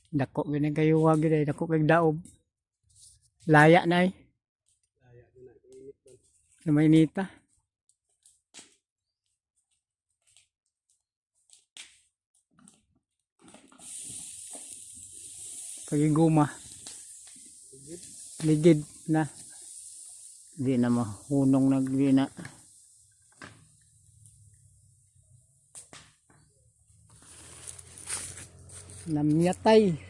Dako gini kayo wag gini, dako kay daob. Laya na eh. Laya na na init man. Sa mainita. Pagiguma. Ligid na. Di na mahunong na di na. Namyatay.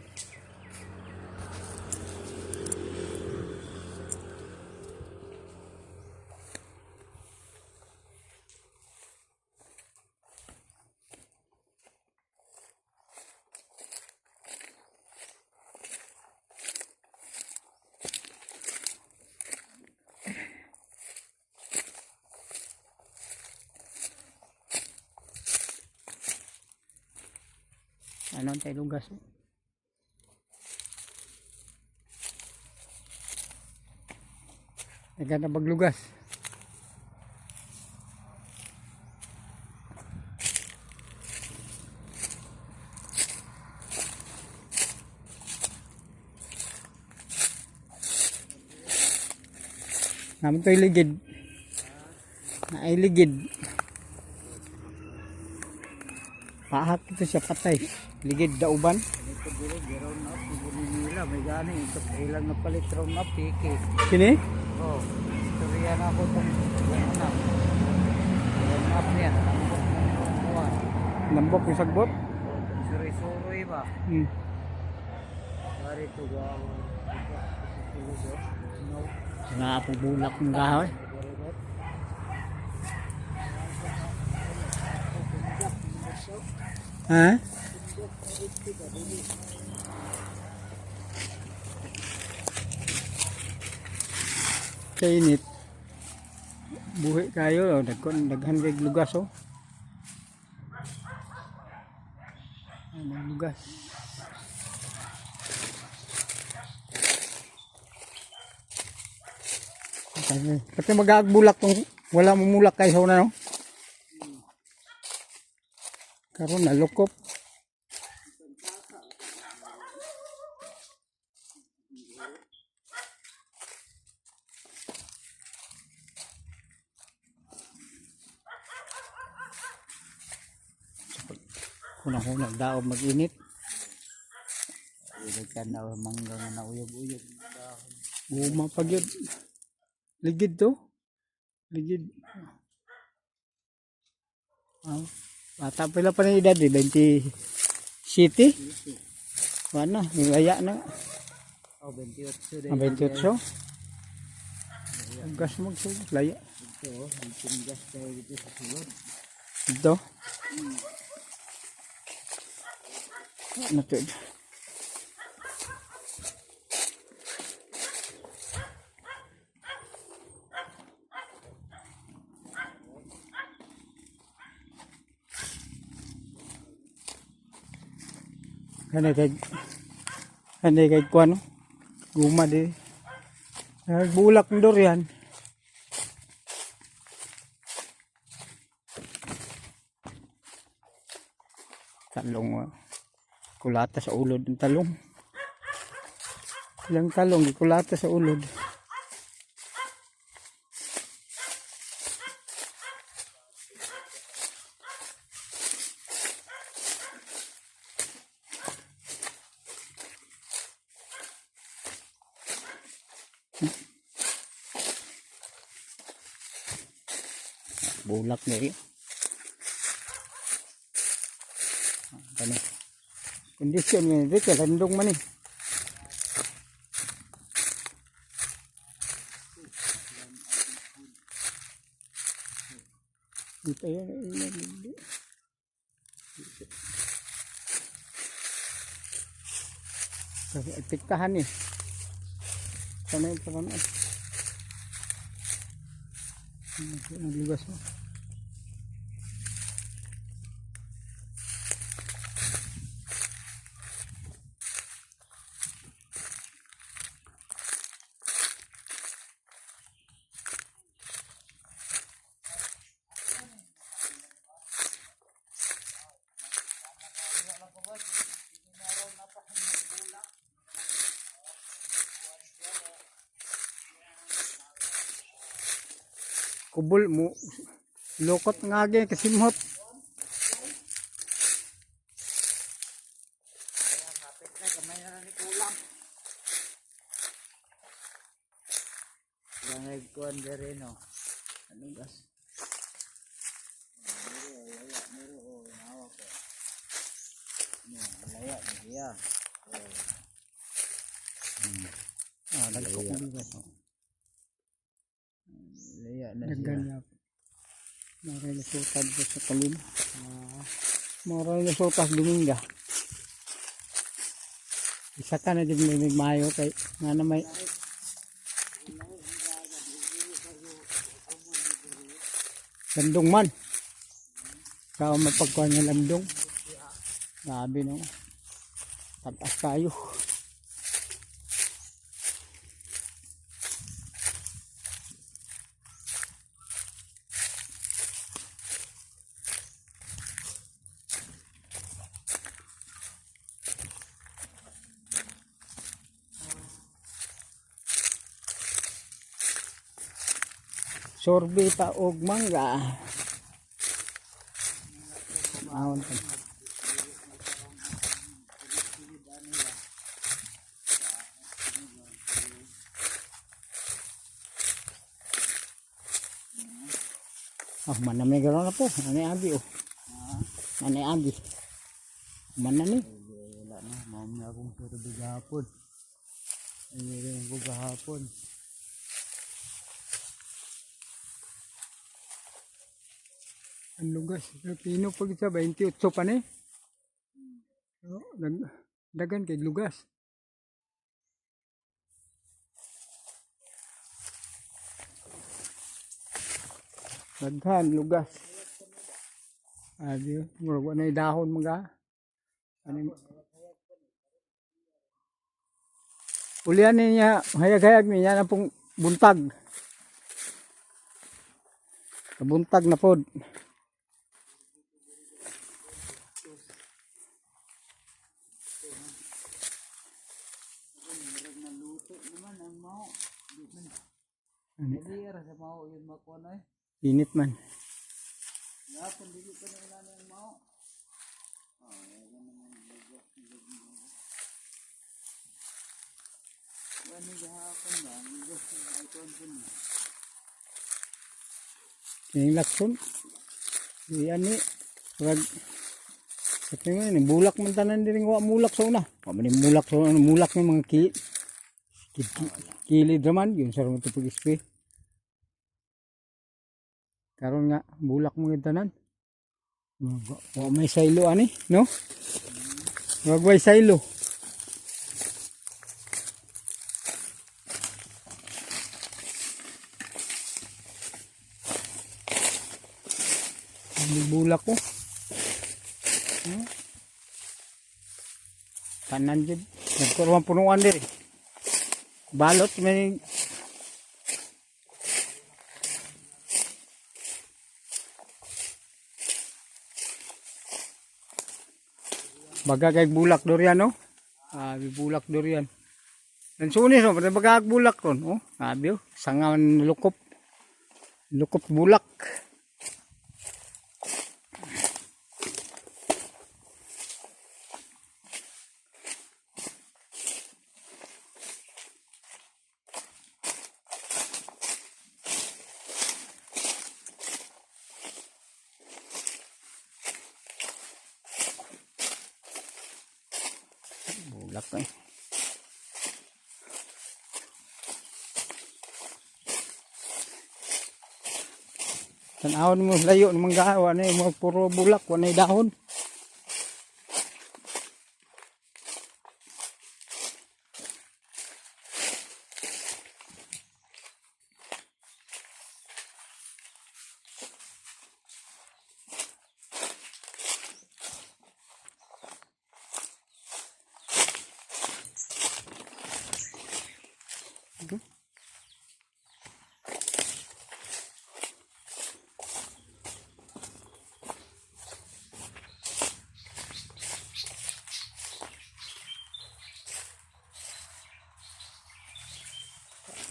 Ano ang tayo lugas? Naganda baglugas. Naman to'y ligid. Naay ligid. Pahak ito siya patay. Ligid dauban. Ito dili round up ibuni nila may gani ito ilang na palit round up piki. Kini? Oh, istorya na ako tong anak. Round up niya, lambot na yung buwan. Lambok yung sagbot. Suri-suri ba? Dari to ga. No. Nga po bulak ng kahoy. Ha? Kainit. Buhi kayo, oh. Daghan daghan kay lugas oh. Ano lugas. Pati mag-aagbulak kung wala mumulak kay sa una no. Karon nalukop. Kunang-kunang daw mag-init. Ilag ka na mangga nga na uyog-uyog. Guma pa gyud. Ligid to. Ligid. Ah, bata pila pa na edad eh, 20 city. Wala na, nilaya na. Oh, 28 Ang 28. Ang gas magsugod, laya. Dito, oh, ang gas tayo dito sa sulod. Dito. Ano to? Kani kay kuan no? Guma di. Nagbulak ng durian. Talong ah. Kulata sa ulod ng talong. Ilang talong gikulata sa ulod. Bulak na rin. Kani. Kondisyon nga dito kay landong man eh. Dito yun. Kasi epektahan eh. Sana yung panonood. Naglugas mo. Kubol mo. Lokot nga agi kasimhot. Kapit na, gamay na ni kulang. Langay kuan dere no. Ano gas? Miro, miro, oh, nawa ko. No, laya na siya. Oh. Ah, dagko ko dito. Laya na siya. Daghan niya. Maray na sutas sa talim. Maray na sutas Dominga. Isa ka na dyan may mayo kay nga na may landong man. Kao mapagkuhan nga landong. Grabe no. Tatas tayo. Sorbe pa og mangga. Ahon pa. Ah, mana may gano'n na po. Nanay Abi, oh. Nanay Abi. Mana ni? Wala na, mao na akong survey gahapon. Ay, rin ko gahapon. Ang lugas. Pino pag sa 28 pa ni. Oh, dagan kay lugas. Daghan lugas. Abi, murag wa nay dahon mga. Ano Ulian niya, hayag-hayag niya na pong buntag. Buntag na pod. Murag naluto naman ang mao. Di man. Ano? Dili ra sa mao yun makuha eh. Init man. Gahapon dili pa na inani ang mao. Oh, ayan naman lugas lugas. Wani gahapon ba? Lugas ang icon po ni. Kining lakson. Iyan ni. Rag. Sa tingin ni bulak man tanan diri wa mulak sa una. Wa man ni mulak sa una, mulak ni mga ki ki, ki kilid raman yun sa mo pag spray. Karon nga bulak mo gyud tanan. Wa may saylo ani, no? Wag way saylo. Ang bulak ko. Tanan jud. Nagkurang punuan diri. Balot may Baga kay bulak durian no? Ah, bulak durian. Lansunis no, pati baga bulak ron, oh. Abi oh, sangan lukop. Lukop bulak. Bulak eh. Tanawon mo layo ng mangga, wala na mga puro bulak, wala na dahon.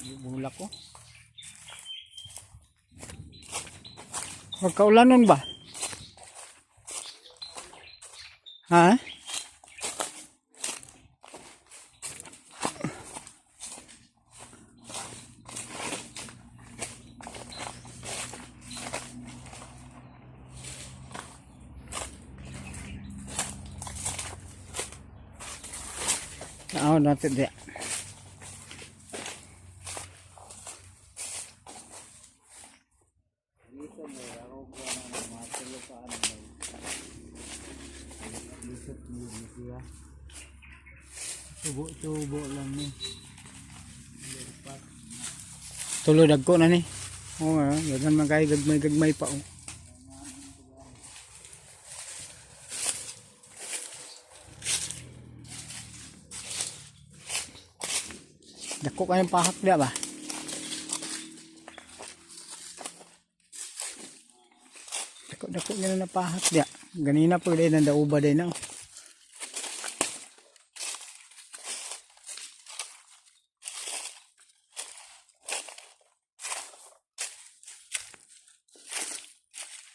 Yung bulak ko. Pagkaulanon ba? Ha? Tao natin diya. Dito mo, ako ko na mga tulo pa ano mo. Lisot mo yun siya. Tubo-tubo lang ni. Lupat. Tulo dagko na ni. Oo nga, daghan man kayo gagmay-gagmay pa oh. Dako kayong pahak diya ba? Dako dako nga na pahak diya. Ganina po din ang dauba din na, oh.